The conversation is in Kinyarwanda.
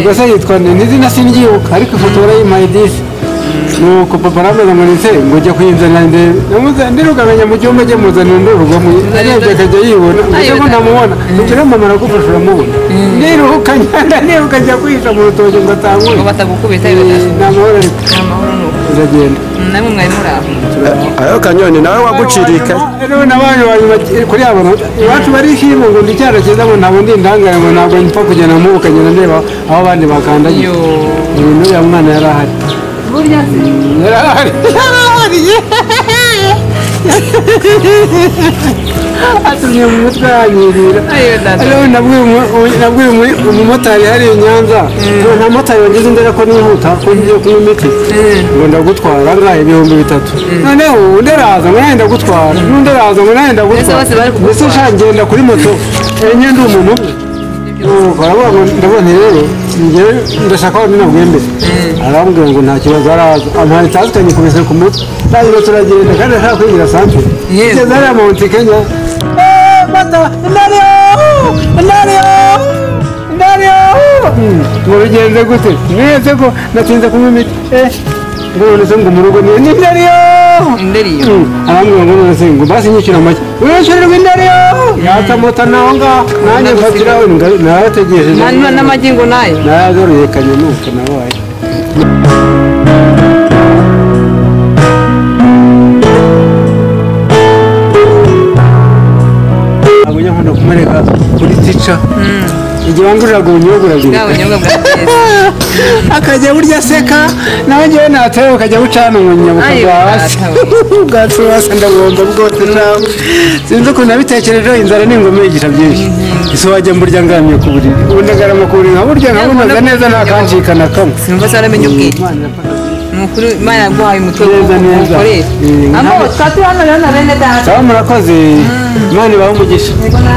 Ubwo se yitwa nde? N'izina sindyibuka ariko ifoto warayimpaye disi. Nuko papa arambaza ngo nise ngo ujye kuyinzanira ndebe. Ndirukamenya mu cyumba ajye muzanira indorerwamo, arebye akajya yibona, ngo ko ntamubona. Icyo mama aragufasha uramubona. Ndiruka ngenda niruka njya kwihisha mu rutoki ngo atankure. Ngo batagukubita. Ni amahoro ariko. Ni amahoro nuko. Uragenda. Namwe mwari muri aho. Ayo Kanyoni nawe waguciriye ikayi. Rero n'abantu kuri abo iwacu barishima ngo ndi icyana cyiza, ngo ntabwo ndi indangare, ngo ntabwo mpfa kugenda mpubuka ngenda ndeba aho abandi bakandagiye. N'uriya mwana yari ahari. Burya se? Yari ahari. Yari ahari. Atumye mu mutwe yanyirira. Rero nabwiye umumotari hariya i Nyanza, ngo nta motari wagize indera ko nihuta ko ngiye kunywa imiti, ngo ndagutwara angahe? 3000. Noneho undi araza ngo nanjye ndagutwara, n'undi araza ngo nanjye ndagutwara. Mbese sha ngenda kuri moto enye ndi umuntu umwe. Baravuga ngo ndabona rero njyewe ndashaka aho nabwiye mbere. Arambwira ngo nta kibazo, araza ampaye itazi kanyikubise ku mutwe. Ndangije turagenda kandi ashaka kwigira santere. Tugeze hariya Mount Kenya. Mata, Ndario, Ndario, Ndario. Ngo bigenze gute? Mwese ko natinze kunywa imiti. Ngo none se ngo mu rugo ni Ndario. Ndario. Arambwira ngo none se ngo basi nyishyura make. Wishyurirwa Ndario. Yatsa moto naho ngaho. Nanjye mfatiraho narategereje. N'amagingo nayo. Naragaruye kanye nuko nabaye. Ntabwo njya nkunda kumwereka kuri tica. Igihe wanguriraga ubunyobwa urabyibuka. Ubunyobwa bwa akajya burya aseka, nawe njyewe natera ukajya bucana umunyabuka bwa hasi. Ubwatsi hasi ndagomba bwose nawe. Sinzi ukuntu nabitekerejeho, inzara ni ingoma yigisha byinshi. Ese wajya mburya ngamye ku buriri. Ubu ndagarama ku buriri nkaburya nkabunoza neza nta kancika na kamwe. Sinumva se waramenye ubwenge. Ni ukuri Imana yaguhaye umutwe ukoresha. Amo twari hano rero na bene data. Sawa murakoze. Imana ibahe umugisha. Yego na.